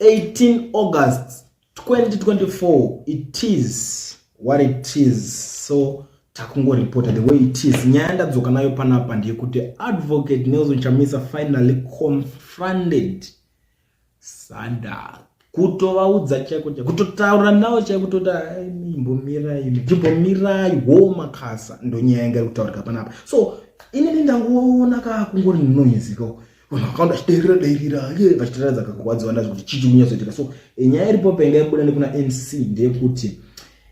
18 August 2024. It is what it is, so takungoripota the way it is. Nyaya ndadzoka nayo panapa ndeyekuti Advocate Nelson Chamisa finally confronted SADC, kutovaudza chaiko chaiko, kutotaura navo chaiko, kutoti imbomirai, chimbomirai wo makasa. Ndonyaya yanga iri kutaurika panapa. So inini ndangoona kakungori noise ko vanhu vakawanda vachidairira dairira ye vachitaradza kakurwadziwa ndazvo kuti chichi kunyatsoitika. So nyaya iripo painga ibuda nekuna MC ndeyekuti,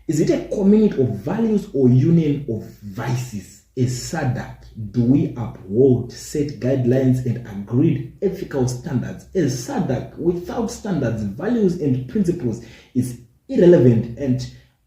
is it a community of values or union of vices? As SADC, do we uphold set guidelines and agreed ethical standards? As SADC without standards, values and principles is irrelevant and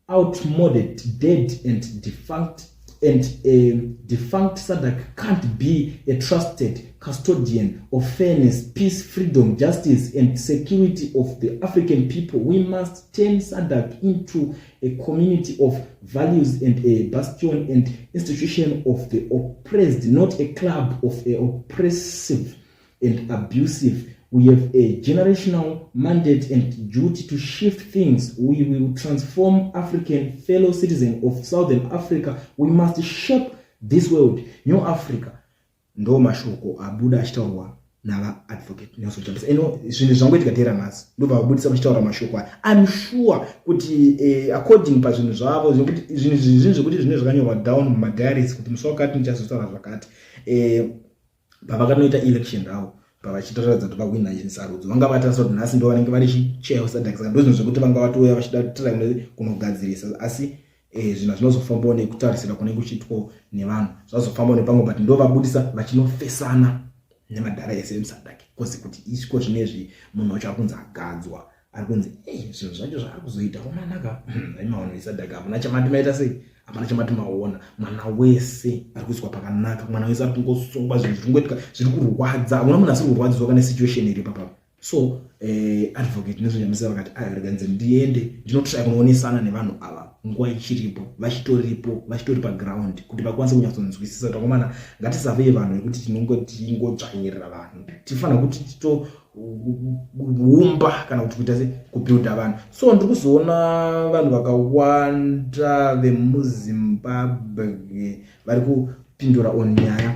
outmoded, dead and defunct, and a defunct SADC can't be a trusted custodian of fairness, peace, freedom, justice and security of the African people. We must turn SADC into a community of values and a bastion and institution of the oppressed, not a club of a oppressive and abusive. We have a generational mandate and duty to shift things. We will transform African fellow citizens of Southern Africa. We must shape this world, new Africa. Ndo mashoko abuda achitaurwa navaAdvocate Nelson Chamisa. Ino zvinhu zvangoitika teera nhasi, ndobva vabudisa vachitaura mashoko aya. I'm sure kuti according pazvinhu zvavo, zvekuti zvinhu zvinhu zvekuti zvinenge zvakanyorwa down mumadiaries kuti musi wakati ndichazotaura zvakati, pavakanoita election ravo, pavachitoratidza kuti vahwina sarudzo, vanga vatarisa kuti nhasi ndo vanenge vari chair SADC. Saka ndo zvinhu zvekuti vanga vatouya vachida kutira kunogadzirisa, asi zvinhu hazvinozofambawo nekutarisira kunenge kuchiitwawo nevanhu, zvazofambawo nepamwe. But ndo vabudisa vachinofesana nemadhara ese emuSADC, 'cause kuti isviko zvinezvi munhu wacho ari kunzi agadzwa, ari kunzi ei zvinhu zvacho zvaari kuzoita kumanaka aimavanhu veSADC, hapana chamati maita sei, hapana chamati maona. Mwana wese ari kuiswa pakanaka, mwana wese ari kungosungwa, zvinhu zviri kungoitika zviri kurwadza, hakuna munhu asiri kurwadziswa kana situation iri papapa. So Advocate Nelson Chamisa vakati, aya, reganze ndiende ndinotry kunoonesana nevanhu ava nguva ichiripo, vachitoripo, vachitori paground, kuti vakwanise kunyatsonzwisisa kuti akomana, ngatisavei vanhu vekuti tinongodzvanyirira vanhu, tifanira kuti titoumba kana kuti kuita se kubuilda vanhu. So ndiri kuzoona vanhu vakawanda vemuZimbabwe vari kupindura on nyaya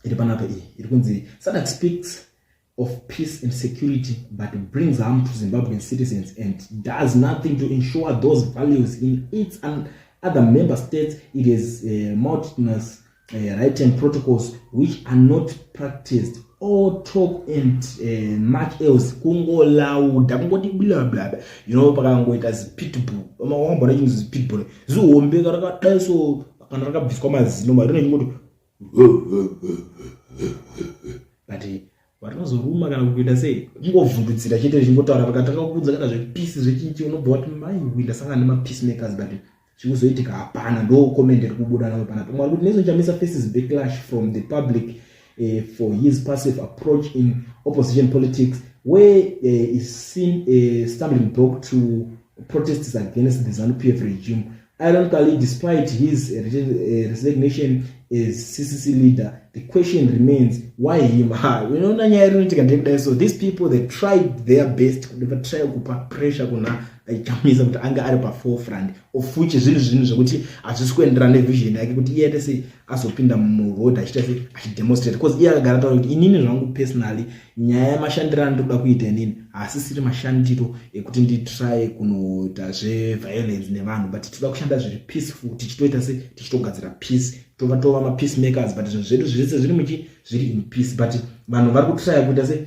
iri panapa iyi iri kunzi SADC speaks of peace and security but brings harm to Zimbabwean citizens and does nothing to ensure those values in its and other member states. It is mountainous written protocols which are not practiced, all talk and much else. Kungolauda, kungoti bla bla bla. Pakangoita zipitbull, wakambona chinhu zipitbull zihombe rakadai so, kana rakabviswa mazino marine chingoti, but vatinozoruma kana kuita sei, kungovhundutsira chete richingotaura. Vakatanga kuudza kana zvepeace zvechichi, unobva wati mai, ndasangana nemapeace makers, but chikuzoitika hapana. Ndo comment iri kubuda nayo panapa. Mwari kuti Nelson Chamisa faces backlash from the public for his passive approach in opposition politics, where is seen a stumbling block to protests against the ZANU-PF regime. Ironically, despite his resignation as CCC leader, the question remains, why him? Unoona nyaya inoitika ndekudai. So these people, they tried their best kuti vatry kupa pressure kuna Chamisa kuti ange ari paforefront, of which zvinhu zvekuti hazvisi kuenderana nevision yake kuti iye aite sei, azopinda muroad achiita sei, achidemonstrate, because iye akagara taura kuti inini zvangu personally nyaya yemashandiro andinoda kuita inini haasisiri mashandiro ekuti nditry kunoita zveviolence nevanhu, but tinoda kushanda zviri peaceful, tichitoita sei, tichitogadzira peace, tova tova mapeace makers, but zvinhu zvedu zvese zviri muchi zviri in peace. But vanhu vari kutrya kuita sei,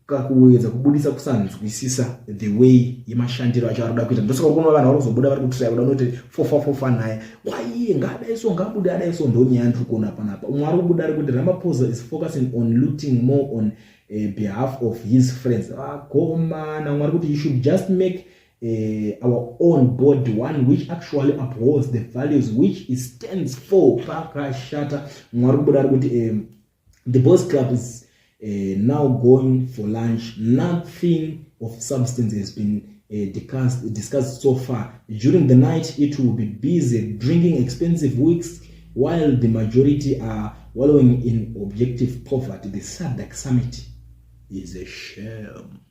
kakuedza kubudisa kusanzwisisa the way yemashandiro acho ari kuda kuita. Ndosaka kuona vanhu vari kuzobuda vari kutrya kuda kunoti fofa fofa naye, waiye ngaadai so, ngaabude adai so. Ndo nyaya ndiri kuona panapa. Umwe ari kubuda ari kuti Ramaphosa is focusing on looting more on behalf of his friends. Akomana, umwe ari kuti you should just make our own board, one which actually upholds the values which it stands for. Pakashata. Umwe ari kubuda ari kuti the boys club is now going for lunch. Nothing of substance has been discussed so far. During the night, it will be busy drinking expensive whiskey while the majority are wallowing in objective poverty. The SADC summit is a shame.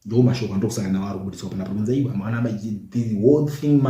Ndo mashoko andokusangana nawo ari kubudiswa panapa kunzi aiwa mwana the whole thing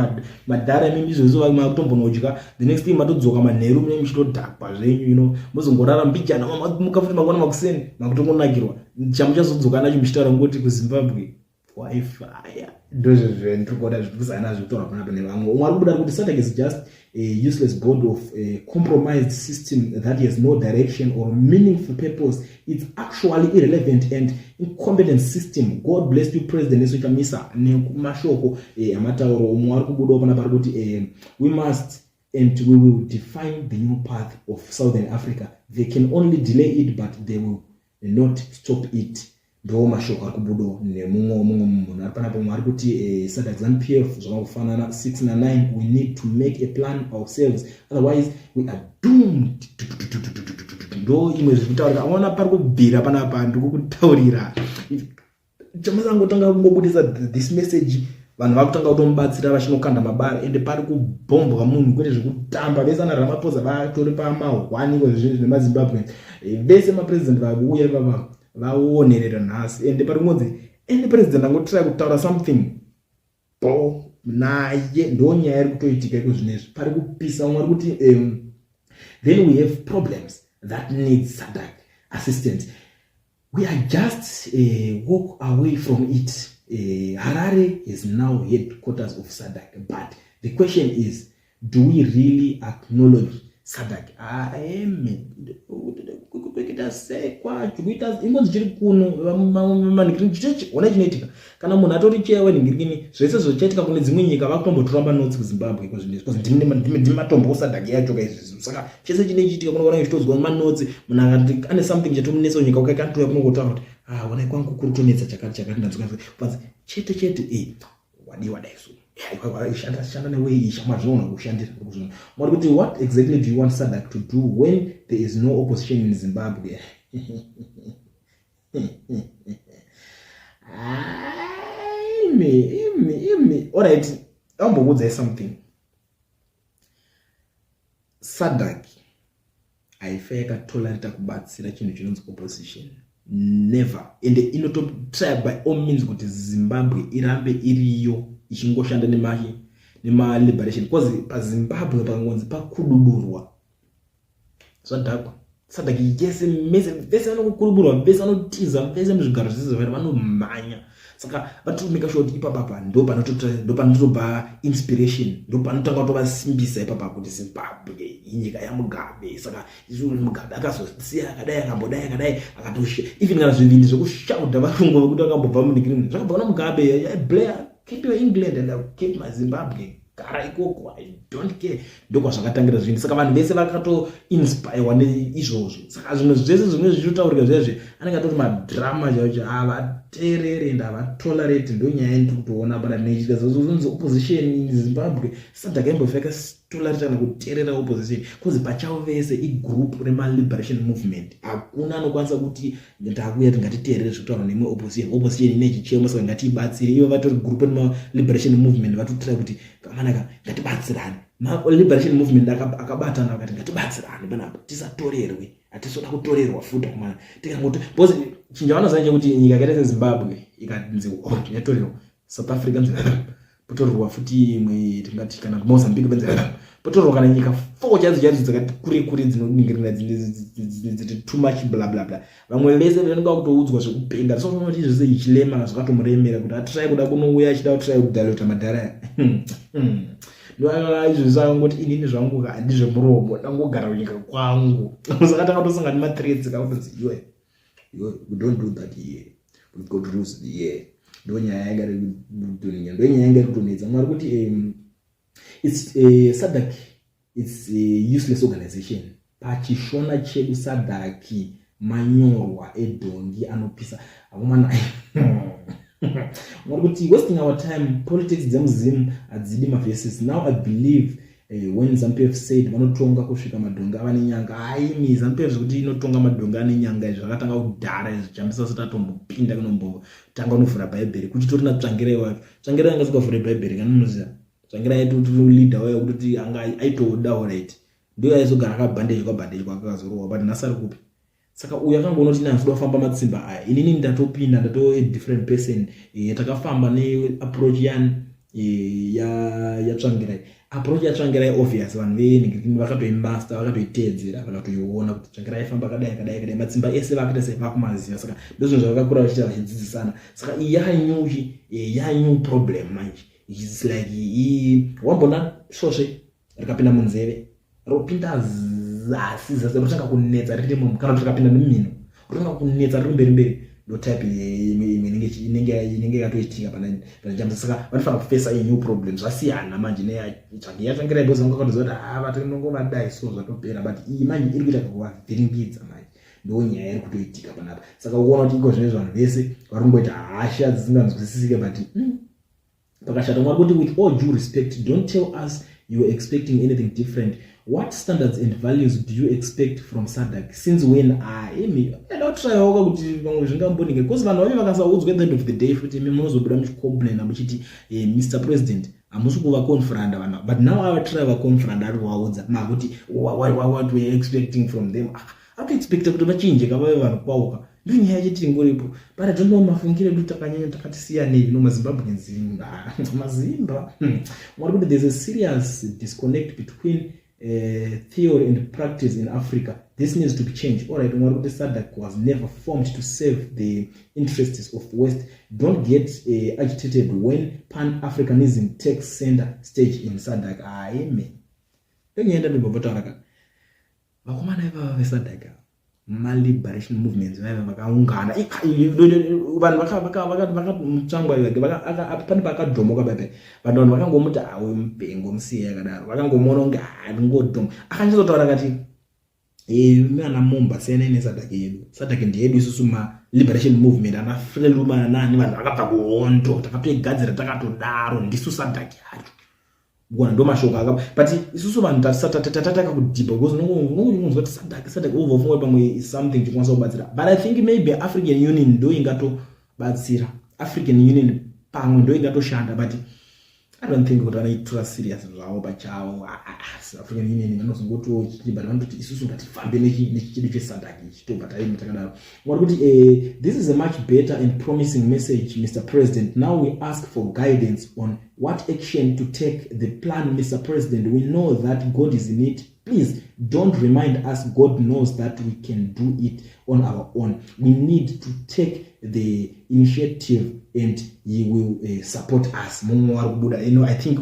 madhara imimi izvozvo makutombonodya the next thing matodzoka manheru mune muchitodhakwa zvenyu you know mozongorara mbijana muka futi mangwana makuseni makutongonakirwa chamuchazodzoka nacho muchitaura ngoti kuZimbabwe waifaya. Ndozvezvendiri kuona zviri kusangana nazvo kutaura panapa nevamwe. Umwe ari kubuda kuti SADC is just a useless board of a compromised system that has no direction or meaningful purpose. It's actually irrelevant and incompetent system. God bless you, President Nelson Chamisa, nemashoko amatauro. Umwe ari kubudawo panapa ari kuti we must and we will define the new path of Southern Africa. They can only delay it, but they will not stop it. Ndo mashoko ari kubudawo nemumwe mumwe munhu ari panapo. Mumwe ari kuti SADC, ZANU PF zvakangofanana 6 na9. We need to make a plan ourselves, otherwise we are doomed. Ndo imwe zviri kutaurika. Aona pari kubvira panapa, ndikukutaurira chamasangotanga kungobudisa this message, vanhu vakutanga kutomubatsira vachinokanda mabara, ende pari kubhombwa munhu kwete zvekutamba. Vese ana Ramaphosa vatori pamahwaniko zvezvinhu zvemaZimbabwe, vese mapresident vakuuya ivava vaonerera nhasi, ende pari kungonzi ende president angotry kutaura something bo naye. Ndo nyaya iri kutoitika iko zvinezvi, pari kupisa. Umwe ari kuti then we have problems that need SADC assistance. We are just a walk away from it. Harare is now headquarters of SADC, but the question is, do we really acknowledge SADC? Aeme kuita sei kwacho kuita ingonzi chiri kuno ona chinoitika kana munhu atori chewe nhingirini zvese zvichaitika kune dzimwe nyika vakutombotora manotsi kuZimbabwe iko zvinezvi, because ndimi matombo SADC yacho kaizvizvi. Saka chese chine chiitika kunoona chitodzwa manotsi. Munhu akati ane something chatomunetsa kunyika kwake, anotouya kunongotaura kuti, "Ah, onai kwangu kuri kutonetsa chakati chakati." Ndadzoka panzi chete chete wadiwa dai so shanda shanda newei shamwari zvinoona kushandira. Mwari kuti, "What exactly do you want SADC to do when there is no opposition in Zimbabwe?" Imi imi imi, alright, ambokuudzai something. SADC haifa yakatolerata kubatsira chinhu chinonzi opposition, never. Ende inototry by all means kuti Zimbabwe irambe iriyo ichingoshanda nemaliberation, because paZimbabwe pakangonzi pakuduburwa, zvadhakwa. SADC yese mese vese vanokukuruburwa, vese vanotiza vese muzvigaro zvese zvavari vanomhanya. Saka vatomeka sure kuti ipapapa ndo panotobva inspiration, ndo panotanga kutovasimbisa ipapa kuti Zimbabwe inyika yaMugabe. Saka Mugabe akazosiya akadai, akambodai, akadai, akatoshe even kana zvivindi zvekushaudha varungu vekuti vakambobva munikiri zvakabva kuna Mugabe. "Blair, keep your England and I'll keep my Zimbabwe. Gara ikoko, I don't care." Ndokwazvakatangira zvinhu. Saka vanhu vese vakatoinspirewa neizvozvo. Saka zvimwe zvese zvimwe zvichitotaurika zvezve anenge atori madrama chaicho, havateerere ende havatolerate. Ndo nyaya yandiri kutoona pana nechiita zozonzi opposition in Zimbabwe. SADC aimbofa yakatolerate kana kuteerera opposition, because pachavo vese igroup remaliberation movement. Hakuna anokwanisa kuti ndakuya ti ngatiteerere zvekutaurwa neimwe opposition. Opposition ine chichemo, saka ngatiibatsire. Ivo vatori group remaliberation movement, vatotira kuti kamanaka ngatibatsirane. Liberation movement akabatana vakati ngatibatsirane panapa, tisatorerwe, hatisoda kutorerwa futi kumana tikangoti, because chinhu chavanoziva chekuti nyika yakaita seZimbabwe ikanzi, oh, yatorerwa, South Africa nzi potorerwa futi imwe, tingati kana Mozambique benzi potorerwa, kana nyika four chaidzo chaidzo dzakati kure kure dzinoningirina dziti too much, bla bla bla. Vamwe vese vanenge vakutoudzwa zvekupenga. Sotinoti zvese ichilema zvakatomuremera kuti atry kuda kunouya achida kutry kudhalota madhara. Izvozvo akangoti, "Inini zvangu handizvemuromo, ndangogara kunyika kwangu." Saka tanga tosangana nemathreats kakutonzi, "Iwe iwe, we don't do that here, we've got rules here." Ndo nyaya yanga ndo nyaya yanga iri kutonetsa. Mwari kuti it's SADC, it's a useless organization. Pachishona chedu, SADC manyorwa edhongi anopisa akomana. Mwari kuti, "Wasting our time. Politics dzemuZimu hadzidi maverses. Now I believe when ZANU PF said vanotonga kusvika madhongi ava nenyanga." Aimi, ZANU PF zvekuti inotonga madhongi ane nyanga izvi zvakatanga kudhara izvi. Chambisa sati atombopinda kunombotanga unovhura Bhaibheri kuchitori naTsvangirai wacho. Tsvangirai anga singavhure Bhaibheri kana unoziva Tsvangirai aitoti leader wayo kutoti anga aitoda, alright, ndiyo aizogara akabhandejwa bhandejwa akazorohwa, but nhasi ari kupi? Saka uyu akangoona kuti inanzi kufamba matsimba aya, inini ndatopinda, ndato a different person. Takafamba neapproach yani yaTsvangirai, approach yaTsvangirai. Obvious, vanhu venhingirikini vakatoimaster, vakatoiteedzera, vakatoiona kuti Tsvangirai aifamba akadai, akadai, akadai. Matsimba ese vakuita sei, vakumaziva. Saka ndozvinhu zvavakakura vachiita, vachidzidzisana. Saka iyi yanew yanew problem manje. It's like wambona svosve rikapinda munzeve, ropinda zasi zasi, rotanga kunetsa riri imomo, kana kuti rikapinda nemumhino, rotanga kunetsa riri mberi mberi. Ndo type imwe inenge yakatoitika pana Chamisa. Saka vanofanira kufesa a new problem. Zvasiyana manje neyatsvange yaTsvangirai, because vanga vakatoziva kuti ha, vatinongovadai, so zvatopera. But iyi manje iri kuita kuvavhiringidza manje. Ndo nyaya iri kutoitika panapa. Saka ukuona kuti iko zvinezvi vanhu vese vari kungoita hasha dzisinganzwisisike, but pakashata. Mwari kuti, "With all due respect, don't tell us you were expecting anything different. What standards and values do you expect from SADC? Since when?" Ah, imi enda kutrayawoka kuti vamwe zvingambonike, because vanhu vacho vakasaudzwa, at the end of the day futi imi munozobuda muchicomplaina muchiti, "Mr President, hamusi kuvaconfronta vanhu." But now avatry vaconfronta, ari kuvaudza makuti what were expecting from them. Ah, akuexpecta kuti vachinje kavave vanhu kwauka. Ndo nyaya yechitingoripo, but I don't know, mafungiro edu takanyanya takati siyanei no maZimbabweans, mazimba. Mwari kuti there's a serious disconnect between theory and practice in Africa. This needs to be changed. All right. Mwari kuti SADC was never formed to serve the interests of West. Don't get agitated when Pan Africanism takes center stage in SADC. Aime ndonyaya ndandimbotaura ka, vakomana ivava veSADC, maliberation movements vaiva vakaungana, vanhu vakamutsvangwa. Pane paakadhomoka paipai, vanhu vakangomuti, "Awe mupengo, musiye akadaro." Vakangomuona kunge aringodhomo. Akanyatsotaura akati, "Ana Mumba, siyanai neSADC yedu. SADC ndeyedu isusu maliberation movement, ana Frelimo nani, vanhu vakabva kuhondo, takatoigadzira takatodaro, ndisu SADC yacho." Kuona ndo mashoko aka, but isusu vanhu tatataka kudhibha, because unongonzwa kuti SADC, SADC, ubva ufunga pamwe something chikwanisa kubatsira. But I think maybe African Union ndo ingatobatsira. African Union pamwe ndo ingatoshanda, but I don't think kuti vanoitora serious zvavo pachavo. Ah, ah, ah, African Union vanozongotochii, but vanototi isusu ngatifambe nechichedu cheSADC ichi, tobva taimi takadaro. Mwari kuti, "This is a much better and promising message, Mr President. Now we ask for guidance on what action to take. The plan, Mr President, we know that God is in it. Please don't remind us. God knows that we can do it on our own. We need to take the initiative and he will support us." Mumwe wari kubuda, I think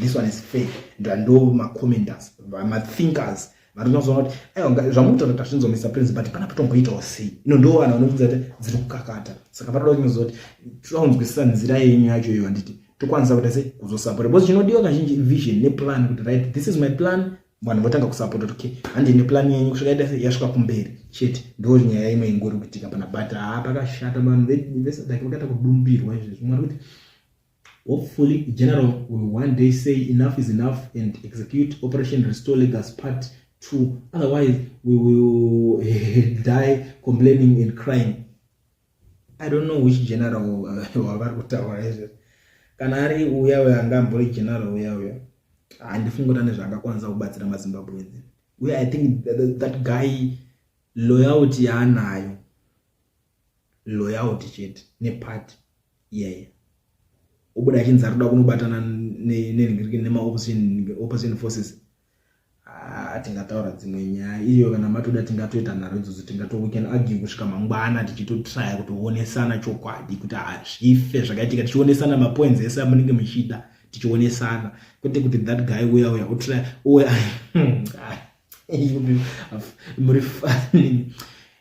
this one is fake. Ndo macommenters, mathinkers vari kunyatsoona kuti aiwa, zvamukutaura tazvinzwa, Mr President, but pana patomboitawo sei? Ino ndo vanhu vanobvunza kuti dziri kukakata. Saka patoda kunyatsoziva kuti toda nzira yenyu yacho iyo, handiti tokwanisa kuita sei kuzosapota? Because chinodiwa kazhinji vision neplan, kuti right, this is my plan, vanhu votanga kusapota kuti okay, handine plan yenyu kusvika ita sei, yasvika kumberi chete. Ndo nyaya imwe ingori kuitika pana, but haa, pakashata. Vanhu veSADC vakaita kudumbirwa izvezvi. Mwari kuti, "Hopefully General will one day say enough is enough and execute Operation Restore Legacy Part 2. Otherwise we will die complaining and crying." I don't know which general wavari kutaura izvezvi. Kana ari uya uya angambori general uya uya, handifungi kuti ane zvaangakwanisa kubatsira maZimbabweans uye. I think that guy, loyalty yaanayo, loyalty chete neparty iyaya, obuda achinzi ari kuda kunobatana nemaopposition forces. Ah, tingataura dzimwe nyaya iyo kana matoda, tingatoita nharo idzodzo, tingato, we can argue kusvika mangwana, tichitotraya kutoonesana chokwadi kuti hazvife zvakaitika, tichionesana mapoints ese amunenge muchida, tichionesana, kwete kuti that guy uya uya utrya uya muri funny.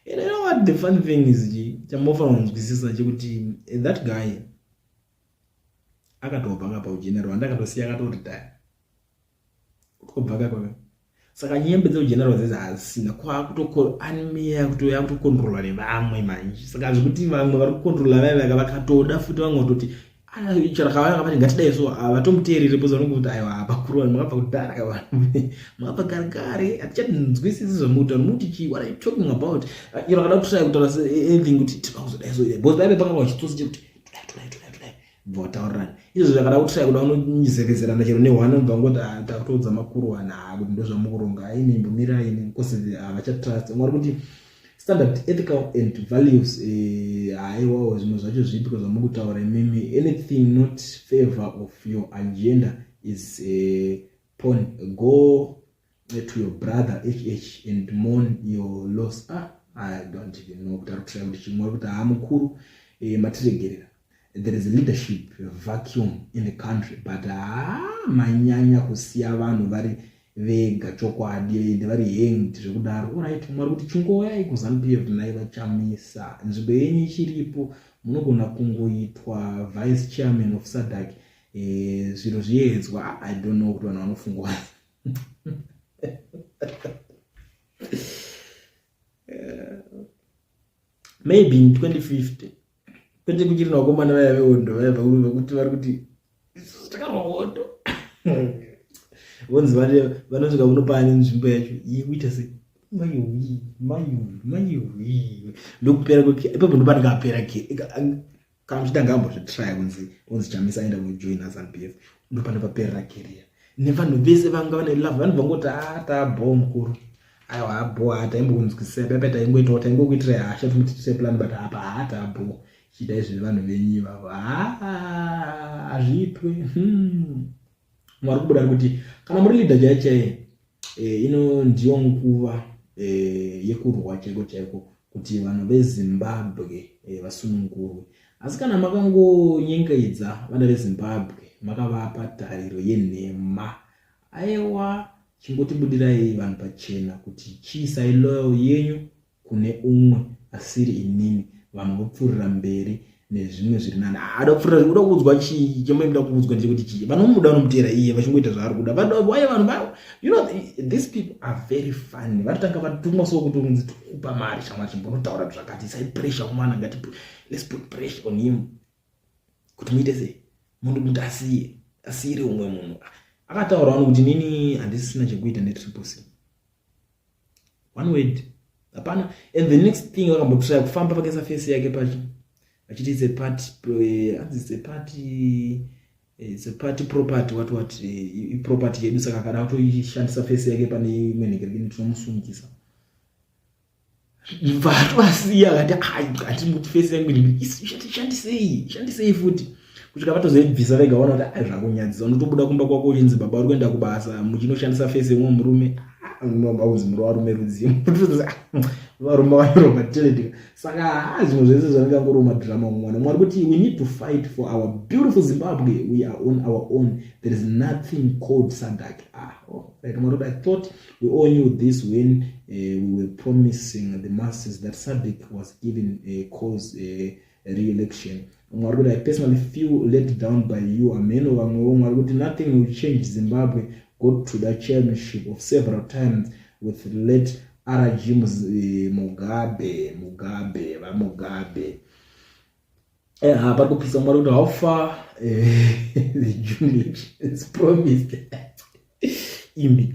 You know what the funny thing is? Chamunofanira kunzwisisa chekuti that guy akatobva kapa ugeneral, andakatosiya akatoretire, kutobva kakaka. Saka nyembe dzeugeneral dzedzi hadzisina, kwakutocontrolwa nevamwe manje. Saka zvekuti vamwe vari kucontrola vaiva vakatoda futi, vamwe kutoti chero kavaya ngatidai, so havatomuteereri, because vanonge kuti aiwa, vakuru vanhu makabva kudhara, makabva kare kare, hatichanzwisisi zvamukuti muti chii. What are you talking about? Chero akada kutraya kutaura anything kuti tinoda kuzodai, so because paive pakanga chitsotsi chekuti tudai, tudai, tudai, tudai, bva wataurirana izvo. Zvakada kutraya kuda unozevezerana chero nehwana, ubva ngoti takutoudza makuru wana kuti ndozvamukuronga, aini imbomirai, because havachatrust. Mwari kuti Standard ethical and values eh, haiwawo zvimwe zvacho zvipi zvamukutaura imimi anything not favor of your agenda is eh, porn go to your brother hh and mourn your loss. Ah, I don't even know kuti ari kutraya kuti chimwe kuti haa mukuru eh, matiregerera. There is a leadership vacuum in the country, but haa manyanya kusiya vanhu vari vega chokwadi ende vari hanged zvekudaro. Alright, mwari kuti chingoyai kuZanu PF nhai vaChamisa, nzvimbo yenyu ichiripo, munogona kungoitwa vice chairman of SADC eh, zviro zviedzwa. I don't know kuti vanhu vanofungwa. Maybe in 2050 kwete kuchiri nevakomana vaya vehondo vaya vekuti vari kuti isusu takarwa hondo, vonzi vanosvika kunopaani nzvimbo yacho yekuita sei? Maiwi, maiwi, maiwi, ndokupera kweke ipapo, ndopanenge apera ke. Kana muchida ngaambozvitraya kunzi onzi Chamisa aenda kunojoina ZANU PF, ndopane paperera career nevanhu vese vanga vane love. Vanhu vangoti a tabho mukuru, aiwa abho, ha taimbokunzwisisa pepe, taingoitawo taingokuitirai hasha tumutitise plan, but apa ha tabho, chiitai zvevanhu venyu ivavo, ha hazviitwe. Mwari kubuda ari kuti kana muri leader chaiye chaiye, ino ndiyo nguva yekurwa chaiko chaiko kuti vanhu veZimbabwe vasunungurwe. Asi kana makangonyengeidza vana veZimbabwe, makavapa tariro yenhema, aiwa chingotibudirai vanhu pachena kuti chiisai loyal yenyu kune umwe asiri inini, vanhu vopfuurira mberi nezvimwe zviri nani. Ada kupfuurira, uda kuudzwa chii? Chemunoda kuudzwa ndechekuti chii? Vanomuda vanomuteera iye vachingoita zvaari kuda. Why vanhu, these people are very funny. Vanotanga vatumwa so kuti unzi tikupa mari, shamwari, chimbonotaura zvakati, isai pressure kumwana, ngati let's put pressure on him kuti muite sei munhu kuti asiye asiyire umwe munhu. Akataura wani kuti nini handisisina chekuita neTriple C, one word hapana. And the next thing vakambotraya kufamba vakaisa face yake pachi vachiti it's a party, hanzi it's a party property, what what, iproperty yedu, saka kana kutoishandisa face yake pane imwe nhekerekeni tinomusungisa. Vatovasiya akati hatiri kuti face yangu shandisei, shandisei futi, kusvika vatozoibvisa vega. Vaona kuti ai zvakunyadzisa, unotobuda kumba kwako uchinzi baba uri kuenda kubasa muchinoshandisa face yemumwe murume, auzi muri varume rudzimu, varume vanoromba teletika. Saka zvimwe zvese zvanenge angoriwo madrama mumwana. Mwari kuti we need to fight for our beautiful Zimbabwe. We are on our own. There is nothing called SADC. Ah, oh, right. Mwari kuti I thought we all knew this when we were promising the masses that SADC was given a cause re-election. Mwari kuti I personally feel let down by you. Ameno vamwewo. Mwari kuti nothing will change. Zimbabwe got to the chairmanship of several times with late RG Mugabe. Mugabe, vaMugabe, pari kupisa. Mwari kuti how far the June elections promised? Imi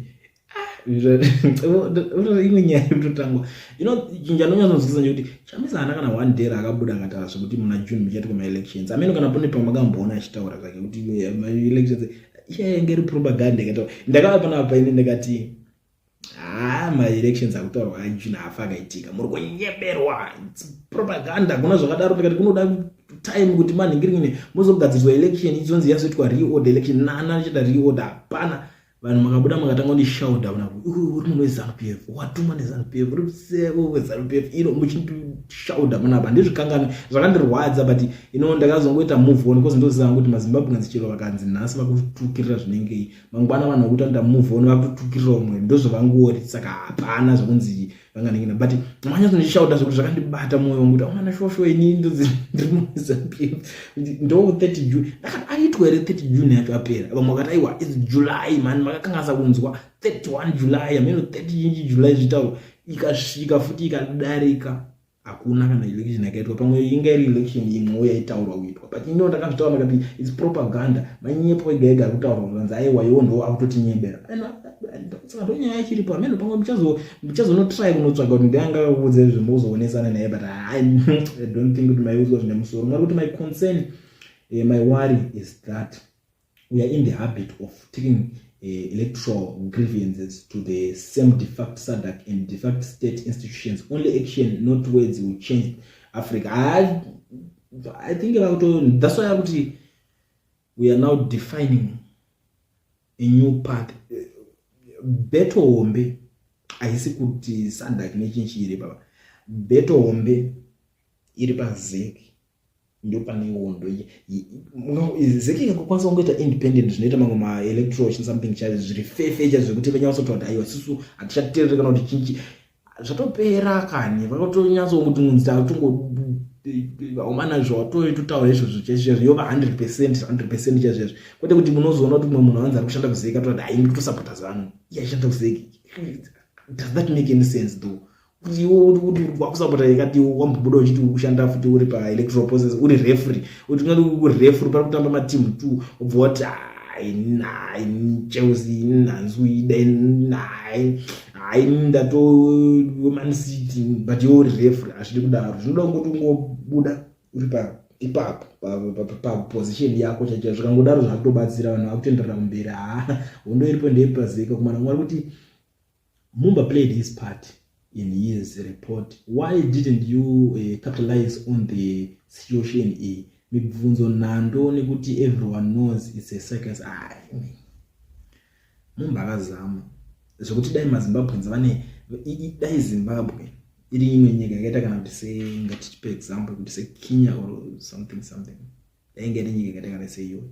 imwe nyaya yekutotangwa, chinhu chandonyatsonzwisisa ndechekuti Chamisa haana kana one day raakabuda akataura zvekuti muna June muchaitwa maelections. Amene kana pane pamakamboona achitaura zvake kuti maelections, iya yange iri propaganda ikataura. Ndakava panapa ini ndakati haa maelections akutaurwa aJune haafa akaitika, muri kunyeberwa, propaganda, kuna zvakadaro. Ndikati kunoda time kuti manhingiringine muzogadziriswa election izonzi yazoitwa reorder election nana achiita reorder, hapana. Vanhu makabuda makatanga kundishauta kuna uri munhu weZANU PF, watumwa neZANU PF, uri museko weZANU PF ino, muchindishauta panapa. Handizvikanganwi, zvakandirwadza, but ndakazongoita move on because ndoziva kuti maZimbabweans chero vakanzi nhasi vakutukirira zvinengei, mangwana vanhu vakuita nda move on vakutukirira umwe, ndozvavangori. Saka hapana zvokunzi vanganingina, but manyatsondishauta zvekuti zvakandibata mwoyo wangu kuti amana shosho ini ndiri muZANU PF ndo 30 June. Ndakati aitwa here 30 June yacho apera? Vamwe vakati aiwa, it's July man, makakanganisa kunzwa, 31 July, ameno 30 chinji July zvitauro. Ikasvika futi ikadarika, hakuna kana election yakaitwa. Pamwe inga iri election imwewo yaitaurwa kuitwa, but ino ndakazvitaura ndakati it's propaganda, manyepo ega ega ari kutaurwa. Kukanzi aiwa iwo ndo akutotinyebera. Saka ndo nyaya ichiripo. Ameno pamwe muchazonotry kunotsvaga kuti ndiangaudze izvo, mozoonesana naye, but I don't think kuti maiudzwa zvine musoro. Mwari kuti my concern, my worry is that we are in the habit of taking electoral grievances to the same defunct SADC and defunct state institutions. Only action, not words, will change Africa. I think about that's why I we are now defining a new path. Battle hombe haisi kuti SADC nechinchi iri baba. Battle hombe iri paZEC, ndo pane hondo. ZEC ikangokwanisa kungoita independent, zvinoita mamwe maelectoral something chaizvo zviri fefe chaizvo, zvekuti vanyatsotaura kuti aiwa, isusu hatichateereri kana kuti chinchi, zvatopera kani. Vakatonyatsokuti munzi tatongo omana zvawatoitotaura izvozvo chaizvo, yova 100%, 100% chaizvo, kwete kuti munozoona kuti mumwe munhu anzi ari kushanda kuZEC atoa kuti haini kutosapota ZANU, iye achishanda kuZEC. Does that make any sense though, kuti iwe kuti wakusapota ikati wambobuda uchiti ukushanda futi uri paelectoral process, uri referee, kuti ungati uri referee pari kutamba matimu two, ubva wati, "Hai, Chelsea nhanzwi ida, hai, ndato Man City," but iwe uri referee? Hazvidi kudaro. Zvinoda kungoti ungobuda uri pa ipapo paposition yako chaicho. Zvikangodaro zvakutobatsira vanhu vakutoenderera kumberi. Ha, hondo iripo ndeyepaZEC kumana. Mwari kuti Mumba played his part in his report. Why didn't you capitalize on the situation iyi? Mibvunzo nhando, nekuti everyone knows it's a circus. Mumba akazama zvekuti dai maZimbabweans vane, dai Zimbabwe iri imwe nyika yakaita kana kuti sengatichipe example kuti seKenya or something something, dainge iri nyika yakaita kana seiyoyo,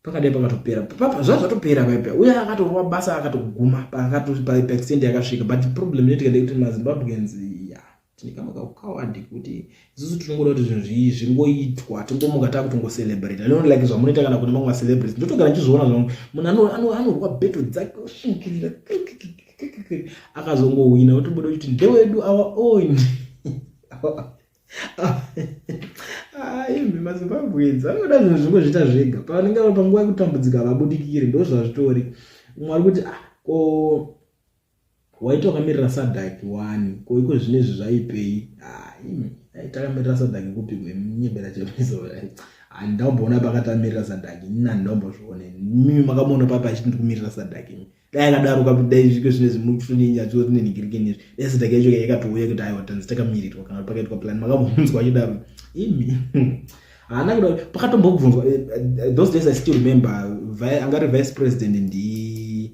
pakadai pakatopera, zva zvatopera paipa. Uye akatorwa basa akatoguma paextent yakasvika. But problem inoitika ndekuti maZimbabweans ya tine kamwe kakawadi kuti isusu tinongoda kuti zvinhu zvingoitwa, tingomuka takutongocelebrate. Not like zvamunoita kana kune mamwe macelebrities. Ndotogara ndichizviona zvangu, munhu anorwa battle dzake, oshinkirira, akazongowina, otobuda kuti ndewedu, our own. Imi maZimbabweans vanoda zvinhu zvingozviita zvega. Pavanenge vari panguva yekutambudzika havabudikiri, ndo zvazvitori. Umwe ari kuti, "Ah, ko waiti wakamirira SADC one, ko iko zvinezvi zvaipei?" Imi takamirira SADC kupi? Kwenyebera chemiso handamboona pakatamirira SADC. Ini handambozvione. Mimi makamuona papi achiti ndikumirira SADC? Imi dai akadaro, dai zviko zvinezvi mutoninyatsonenhingirikenizvi, dai SADC yacho yakatouya kuti aiwa, tanzi takamirirwa, kana pakaitwa plan. Makambonzwa achidaro imi? Haana kuda. Pakatombobvunzwa those days, I still remember, angari vice president ndi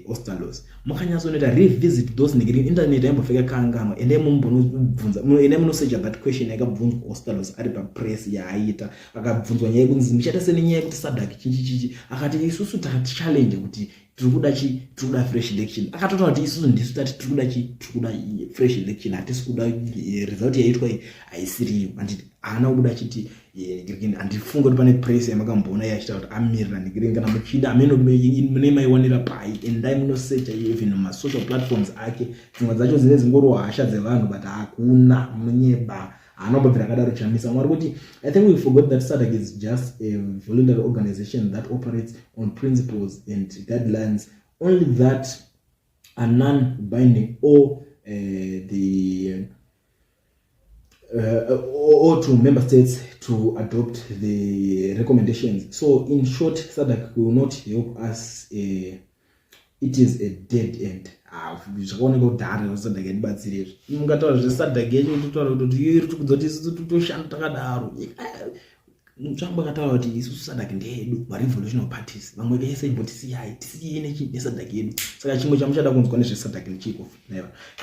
Ostallos. Mukanyatsonoita revisit those nigiri, internet aimbofika kanganwa. Endai mumbonobvunza, endai munosearcha that question yakabvunzwa Ostallos ari papress yaaiita. Akabvunzwa nyaya yekunzi muchaita senenyaya yekuti SADC chichi chichi. Akati isusu takachallenge kuti tiri kuda chi, tiri kuda fresh election. Akatotaura kuti isusu ndisu tati tiri kuda chi, tiri kuda fresh election, hatisi kuda result yaitwa iyi, haisiriyo. Handiti haana kubuda achiti, handifunge kuti pane press yamakamboona iye achitaura kuti amirira ngirini. Kana muchida, amene mune maiwanira pai, endai munosearcha even masocial platforms ake. Dzimwe dzacho dzine dzingoriwo hasha dzevanhu, but hakuna munyeba, haana kumbobvira akadaro Chamisa. Mwari kuti I think we forgot that SADC is just a voluntary organization that operates on principles and guidelines only that are non-binding or the or to member states to adopt the recommendations. So in short, SADC will not help us. It is a dead end. Zvakaoneka kudhara, SADC yatibatsira izvi. Mungataura zveSADC yacho, totaura kuti iri tikudza kuti isusu toshanda takadaro. Mutsvangwa akataura kuti isusu SADC ndeyedu, marevolutionary parties, vamwe vese imbotisiyai, tisiyei neSADC yedu. Saka chimwe chamuchada kunzwa nezveSADC nechiko?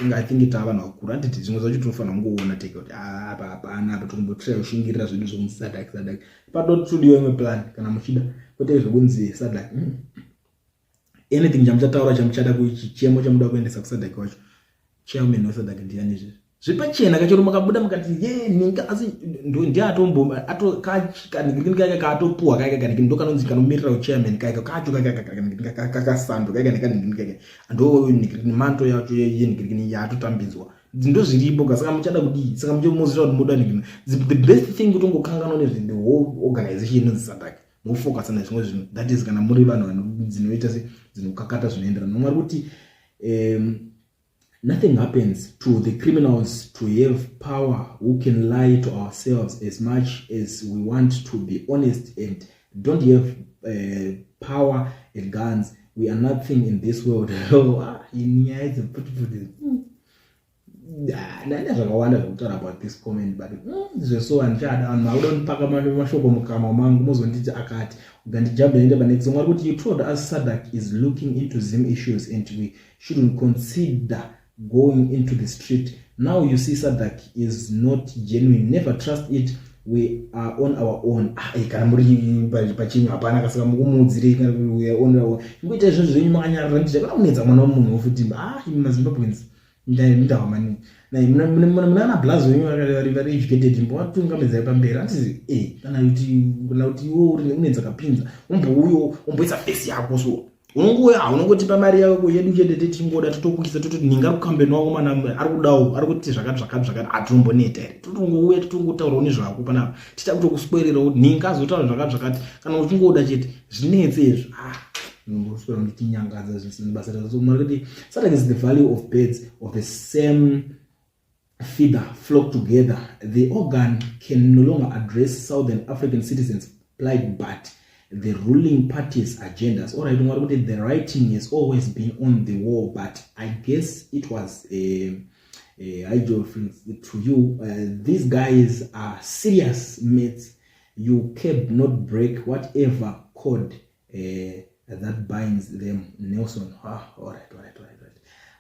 Inga I think taa vanhu vakuru, handiti? Zvimwe zvacho tinofanira kungoona tega kuti apa hapana, apa tokumbotira kushingirira zvedu zvomuSADC. SADC padotodiwa imwe plan kana muchida, kwete zvekunzi SADC. Anything chamuchataura, chamuchada, chichemo chamuda kuendesa kuSADC wacho, chairman weSADC ndiani izvezvi? Zvipachena kachero makabuda mukati ye ninga, asi ndiatombo kanhingirikini kaatopuwa kaika kanhingiri, ndo kanonzi kanomirira uchairman kaika kacho kakasando kaika nekanhingirikini kaika, ndo nhingirikini manto yacho yenhingirikini yaatotambidzwa, ndo zviripo ka. Saka muchada kudii? Saka muchimuziva kuti muda nhingirikini, the best thing kutongokanganwa nezve the whole organization inonzi SADC, mofocasa nezvimwe zvinhu. That is kana muri vanhu dzinoita se dzinokakata zvinoenderana nomwari kuti nothing happens to the criminals to have power who can lie to ourselves as much as we want to be honest and Don't have power and guns. We are nothing in this world. Oh, ah, inyaya dzeputipfuti. Ndaida zvakawanda zvekutaura about this comment, but zveso handichada. Vanhu vakuda kundipaka mashoko mukanwa mangu, mozonditi akati ukandijamba ende panext. Mwari kuti you told us SADC is looking into Zim issues and we shouldn't consider going into the street. Now you see SADC is not genuine. Never trust it. We are on our own. Ah, kana muri pachinhu hapana kasaka mukumuudzirei. Kana we are on our own, ingoita izvozvo zvenyu makanyarara. Ndichakana kunetsa mwana wemunhu futi. Ah, imi maZimbabweans, ndawa maningi. Muna blazi venyu vari educated, mbovatungamidzai pamberi. Andizi e kana kuti iwe uri une dzakapinza, umbouyo umboisa face yako. So unongouya unongotipa mari yako yedu chete, tichingoda totokukisa, tototi ninga kukambeni wako mana ari kudawo, ari kuti zvakati zvakati zvakati. Hatiromboneta here? Totongouya totongotaurawo nezvako panapa, ticha kutokuswerera kuti ninga azotaura zvakati zvakati. Kana uchingoda chete zvinetse izvo. Ah, noswera nditinyangadza zvisina basa. Mwari kuti SADC is the value of birds of the same feather flock together. The organ can no longer address Southern African citizens' plight but the ruling party's agendas. All right, mwari kuti the writing has always been on the wall, but I guess it was a hydro to you. These guys are serious mates. You cannot break whatever code that binds them, Nelson. Ah, all right.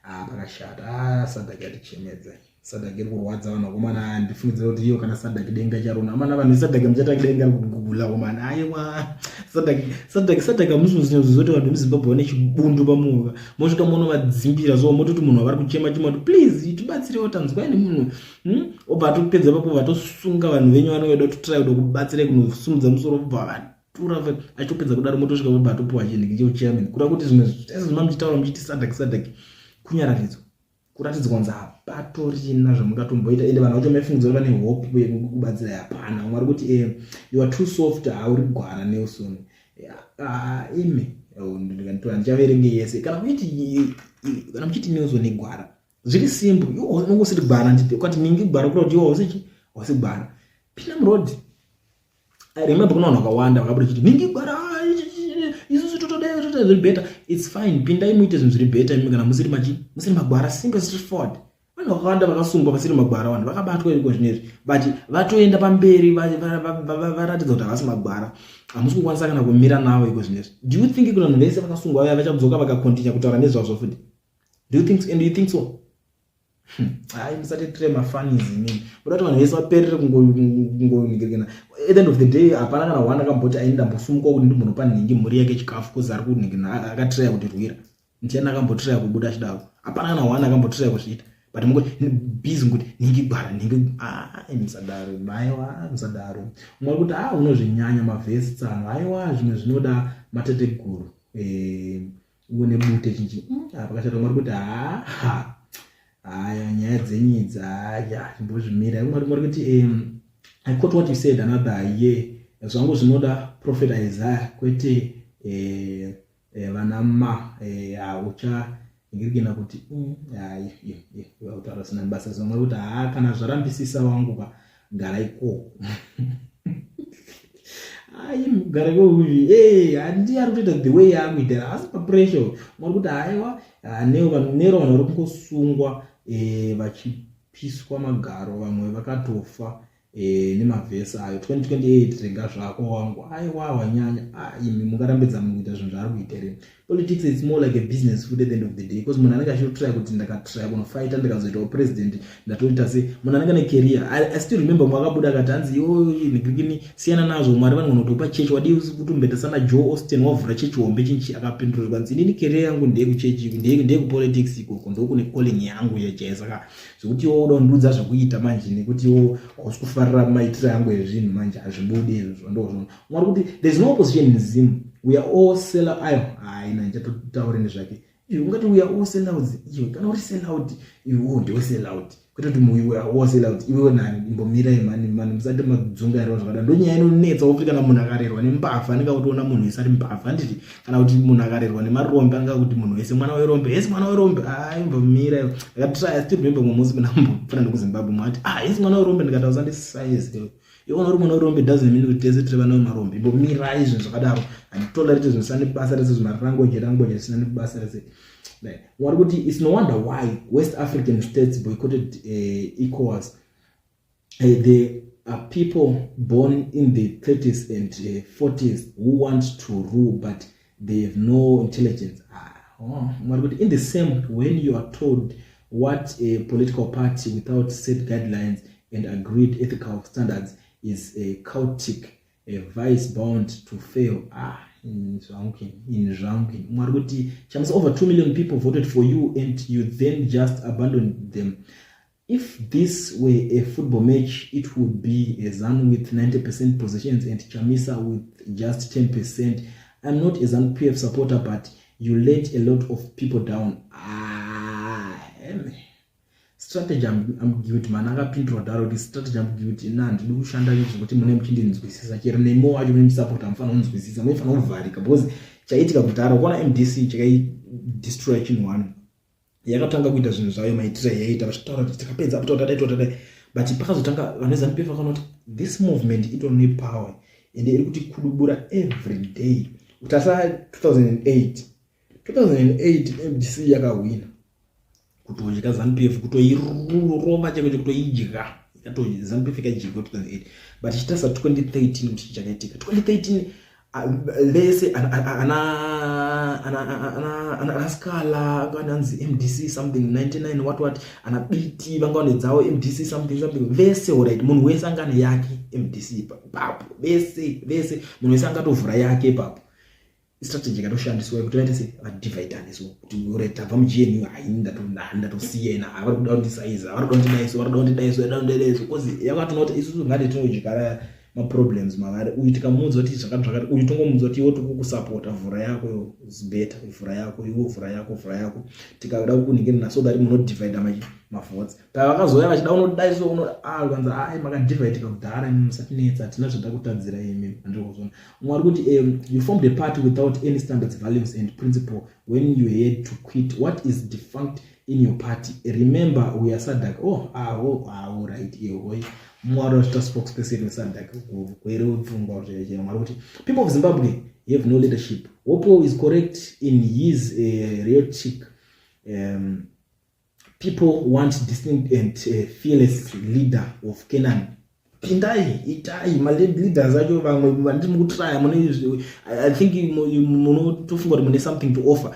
Ah, pakashata. Ah, SADC yatichemedza. SADC iri kurwadza vanhu vakomana. Ndifungidzira kuti iyo kana SADC denga charona amana. Vanhu veSADC muchatanga denga kugugula komana. Aiwa, SADC, SADC, SADC. Hamusi kuti vanhu vemuZimbabwe vane chibundu pamuka mosvika monovadzimbira. So mototi munhu avari kuchema chema kuti please tibatsirewo, tanzwai nemunhu, Obva atopedza papo, vatosunga vanhu venyu vanoda kutotry kuda kubatsirai kunosumudza musoro, obva vatura. Achitopedza kudaro, motosvika obva atopiwa chinhu cheuchairman. Kureva kuti zvimwe zvese zvima muchitaura muchiti SADC, SADC, kunyararidzwa, kuratidzwa kunzi hapatorina zvamungatomboita. Ende vanhu vacho maifungidzira vane hope yekubatsira, hapana. Mwari kuti you are too soft. Hauri gwara, Nelson. Ah, imi handichaverenge yese. Kana muchiti Nelson igwara, zviri simple. Iwe unongosiri gwara, nditi ukati ningi gwara, kureva kuti iwe hausichi hausi gwara. Pinda muroad. I remember kuna vanhu vakawanda vakabuda chiti ningi gwara, isusu totoda totoda zviri better. It's fine, pindai muite zvinhu zviri better imi kana musiri machi musiri magwara. Simple, straightforward. Vanhu vakawanda vakasungwa vasiri magwara, vanhu vakabatwa iko zvinezvi, but vatoenda pamberi, varatidza kuti havasi magwara. Hamusi kukwanisa kana kumira navo iko zvinezvi. Do you think kuti vanhu vese vakasungwa vaya vachadzoka vakacontinue kutaura nezvazvo futi? Do you think, and you think so? Hai, musatitire mafunnies imini. Kuda kuti vanhu vese vaperere kungoningirikana. At the end of the day, hapana kana one akamboti aini ndambosumuka kuti ndimbonopa nhingi mhuri yake chikafu kuzi ari kunhingirina akatiraya kuti rwira. Ndiani akambotiraya kubuda achidaro? Hapana kana one akambotiraya kuzviita, but mungoti busy kuti nhingi gwara, nhingi. Ai, musadaro, aiwa, musadaro. Umwe kuti a unozvinyanya mavhesi tsano. Aiwa, zvimwe zvinoda mateteguru une bute chinchi. Pakashata. Mwari kuti ha, haya, nyaya dzenyu idzi, haya, chimbozvimira. Mwari kuti I quote what you said another year. Zvangu zvinoda Prophet Isaiah, kwete vana ma ucha ngirigena kuti utaura sina basa. Zvamwe kuti haa, kana zvarambisisa wangu ka, gara ikoko. Ai, gara ikoko. Handi ari kutoita the way yaakuita, asi papressure. Mwari kuti haiwa, nero vanhu vari kungosungwa vachipiswa magaro, vamwe vakatofa nemavhesi ayo. 2028 rega zvako wangu. Aiwa, wanyanya. Imi mungarambidza munhu kuita zvinhu zvaari kuita here? Politics is more like a business food at the end of the day, because munhu anenge achitotry kuti ndakatry kunofighta, ndikazoitawo president, ndatoita se munhu anenge ane career. I still remember mwakabuda akati hanzi iwo nigirikini, siyana nazvo, Mwari vanogona kutopa chechi, wadii kutombeta sana Joe Austin, wavhura chechi hombe chinchi. Akapindura kwanzi inini career yangu ndeyekuchechi, ndeyekupolitics ikoko, ndokune calling yangu yechai. Saka zvekuti iwo uda kundiudza zvekuita manje nekuti iwo hausi kufarira maitiro yangu ezvinhu manje, hazvibudi izvozvo. Ndozvona Mwari kuti there is no opposition in Zim, we are all sell. Ayo, haina ndichatotaure nezvake. Iwe ungati we are all sellouts. Iwe kana uri sellout, iwewo ndiwe sellout, kwete kuti we are all sellout. Iwewe nani? Imbomirai mani, mani, musati madzungairwa zvakadaro. Ndonyaya inonetsa kuti kana munhu akarerwa nembavha, anenge akutoona munhu wese ari mbavha, handiti? Kana kuti munhu akarerwa nemarombe, anenge akuti munhu wese mwana werombe, hesi mwana werombe. Aimbomira. Ndakatry, I still remember mumwe musi ndambopfura nekuZimbabwe, mwati, ah, hesi mwana werombe. Ndikati ausandisize. Iwe uri mwana werombe doesn't mean kuti tese tiri vana vemarombe. Imbomirai zvinhu zvakadaro. Handitolerate zvinhu zvisina nebasa rese zvimarangoje rangoje zvisina nebasa rese. Mwari kuti it's no wonder why West African states boycotted ECOWAS. There are people born in the 30s and 40s who want to rule but they have no intelligence. Oh, Mwari kuti in the same when you are told what a political party without set guidelines and agreed ethical standards is a cultic, a vice bound to fail. Ah, zvangu ini, zvangu. Mwari kuti Chamisa, over 2 million people voted for you and you then just abandoned them. If this were a football match, it would be a ZANU with 90% possessions and Chamisa with just 10%. I'm not a ZANU PF supporter, but you let a lot of people down. Ah, strategy I'm guilty. Mana akapindura kudaro kuti strategy, I'm guilty. Na handidi kushanda zvekuti mune muchindinzwisisa. Chero nemo wacho mune musapota, mufanira kunzwisisa, munofanira kuvharika, because chaitika kudhara kuona MDC chakaidestroy chinhu one. Yakatanga kuita zvinhu zvayo maitiro yaita, vachitaura kuti takapedza apo, tadai, tadai, but pakazotanga vanhu veZANU PF vakaona kuti this movement itori nepower ende iri kuti kudubura every day. Utarisa 2008, 2008 MDC yakahwina kutodya ZANU PF, kutoirova chaiko, kutoidya. ZANU PF ikadyika 2008, but ichitarisa 2013 kuti chakaitika 2013, vese ana Sikhala anzi MDC something 99 what what, ana Biti vanga vane dzavo MDC something something, vese. Alright, munhu wese anga ane yake MDC papo, vese vese, munhu wese angatovhura yake ipapo. Strategy yakatoshandiswa kuti vaite se vadivhaidane, so kuti alright, tabva muGNU, hai, ndatosiyena, vari kuda kundisaiza, vari kuda kundidaiso, vari kuda kundidaiso, vari kuda kundidaiso, because yakatoona kuti isusu ngati tinodyara maproblems mavari. Uyu tikamuudza kuti zvakati zvakati, uyu tongomuudza kuti iwe tikukusapota, vhura yako is better, vhura yako iwe, vhura yako, vhura yako, tikada kukuningirina so that munodivhaida mavotes. Pavakazouya vachida unodaiso uno kanzi ai, makadivhaidika kudhara imi, musatinetsa, hatina zvada kutadzira imi. Andikuzona Mwari kuti you formed a party without any standards, values and principle. When you had to quit, what is defunct in your party? Remember, we are SADC. Oh, ah, oh, ah, all right, ihoi Mwari vachita spokesperson weSADC kwere pfungwa zveche. Mwari kuti people of Zimbabwe have no leadership. Hopo is correct in his rhetoric. People want distinct and fearless leader of Canaan. Pindai, itai maleaders acho. Vamwe vandiri mukutraya mune, I think munotofunga kuti mune something to offer.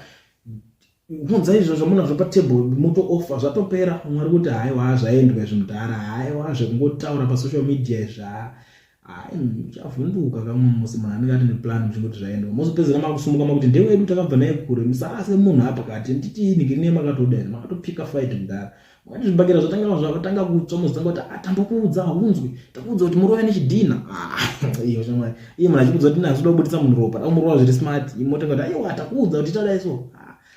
Kunza izvo zvamunazvo patable, mutooffer, zvatopera. Mwari kuti haiwa, zvaendwa izvi mudhara, haiwa, zvekungotaura pasocial media izvi, hai, muchavhunduka kamwe musi. Munhu anenge ati neplan, muchingoti zvaendwa, mozopedzera makusumuka makuti ndewedu, takabva naye kure. Musarase munhu apa kati nditi ningirine makatoda makatopika fight mudhara, makati zvibhakera zvatanga zvatanga kutsva, mozotanga kuti tambokuudza, haunzwi, takuudza kuti murove nechidhina. Iyo shamwari, iye munhu achikuudza kuti nazoda kubudisa munhu ropa, dakumurova zviri smart, motanga kuti aiwa, takuudza kuti tadai so,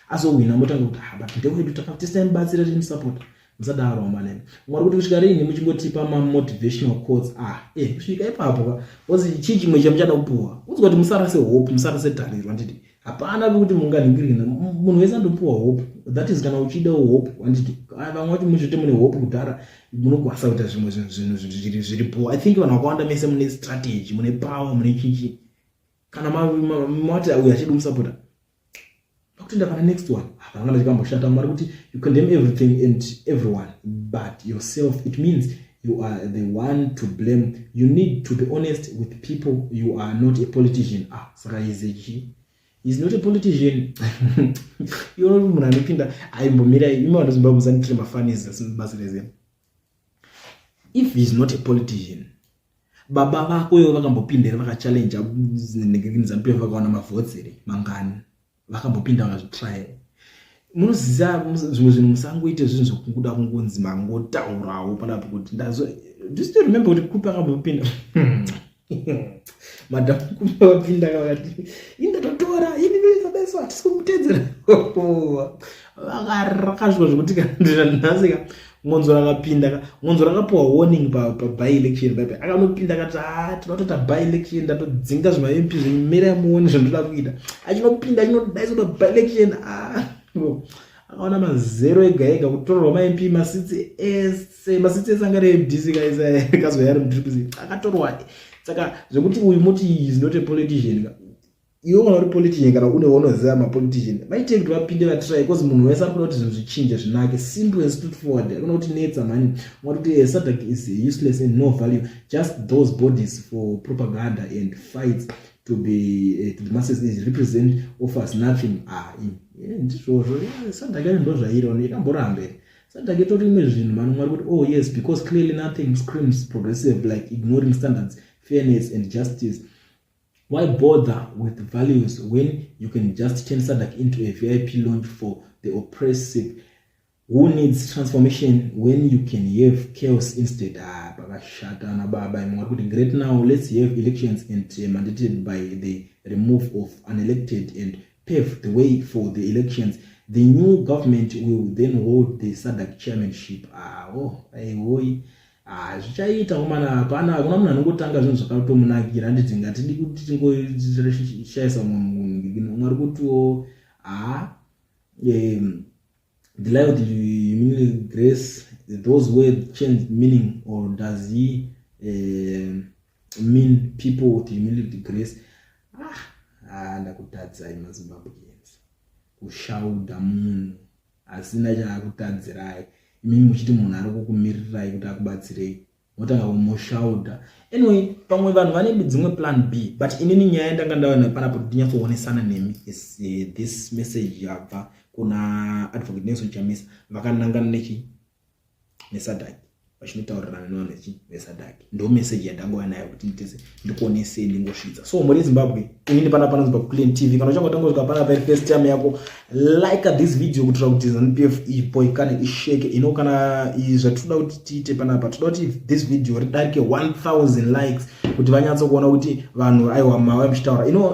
azowina, motanga kuti but ndewedu, tisaimubatsira, timusapota. Musadaro manene. Mwari kuti kusvika rini muchingotipa mamotivational quotes? Ah, kusvika ipapo ka, because chii chimwe chamuchada kupuwa? Udzwa kuti musarase hope, musarase tariro. Handiti hapana pekuti munganhingirina, munhu wese andopuwa hope. That is kana uchidawo hope, handiti vamwe vacho muchite mune hope kudhara, munokwanisa kuita zvimwe zvinhu zviripo. I think vanhu vakawanda mese mune strategy, mune power, mune chichi. Kana mati uyu achidi kumusapota, pakutoenda pana next one, hapana kana chikamboshata. Mwari kuti you condemn everything and everyone but yourself. It means you are the one to blame. You need to be honest with people. You are not a politician. Ah, saka izechi is not a politician. Iona kuti munhu anopinda aimbomira imi vanhu Zimbabwe, musanditire mafanis basa rezenu. If he is not a politician, baba vako ivo vakambopinda here, vakachallenge ZANU PF, vakawana mavotes here? Mangani vakambopinda, vakazvitry? Munoziva zvimwe zvinhu, musangoite zvinhu zvokungoda kungonzi mangotaurawo panapo kuti ndazo. Do you still remember kuti Kupe akambopinda? Madhamu Kupe vapinda, vakati indatotora ini noisadaiswa, hatisi kumutedzera. Vakarakashwa zvekuti kanhasi ka Mwonzora akapinda ka, Mwonzora akapiwa warning paby election paipai, akanopinda akati a tinotoita by election, ndatodzinga zvimamp zvenyimira, muone zvandoda kuita. Achinopinda, achinodaiswa paby election. Akaona mazero ega ega, kutorerwa maMP, maseats ese, maseats ese anga ari MDC kazwa yari muTriple akatorwa. Saka zvekuti uyu muti is not a politician, iwe kana uri politician, kana une waunoziva mapolitician, vaitei kuti vapinde vatry, because munhu wese ari kuda kuti zvinhu zvichinje, zvinake. Simple and straightforward. Akuna kuti netsa mani. Ungati kuti SADC is useless and no value, just those bodies for propaganda and fights to be to the masses is represent offers nothing. Ah, ndizvozvo, SADC yacho ndo zvairi, ikamborambere SADC itori imwe zvinhu mani. Mwari kuti, oh yes, because clearly nothing screams progressive like ignoring standards, fairness and justice. Why bother with values when you can just turn SADC into a VIP lounge for the oppressive? Who needs transformation when you can have chaos instead? Ah, pakashata na baba. Imwe kuti great, now let's have elections and mandated by the remove of unelected and pave the way for the elections. The new government will then hold the SADC chairmanship. Ah, oh, aiwoi. Ah, zvichaita komana, hapana, hakuna munhu anongotanga zvinhu zvakatomunakira, handiti? Ngatidi kuti tingoshayisa munhu. Mwari kutiwo ha, the lie of the humility grace, those words change meaning, or does he mean people with humility grace? Ah, ah, ndakutadzai maZimbabweans, kushaudha munhu asina chaakutadzirai, imimi muchiti munhu ari kukumirirai kuti akubatsirei, motanga kumushauda. Anyway, pamwe vanhu vane dzimwe plan B, but inini nyaya yandanga ndaona panapo kuti tinyatsoonesana nemi is this message yabva kuna Advocate Nelson Chamisa, vakanangana nechi neSADC, vachinotaurirana nevanhu vechi veSADC. Ndo message yandangouya nayo kuti nditese ndikuonesei, ndingosvitsa. So mhuri yeZimbabwe, inini panapa panonzi paClean TV. Kana uchangotanga kusvika panapa iri first time yako, like this video kuitira kuti ZANU PF iboikane, isheke ino. Kana zvatinoda kuti tiite panapa, toda kuti this video ridarike 1000 likes kuti vanyatsokuona kuti vanhu aiwa mava muchitaura ino.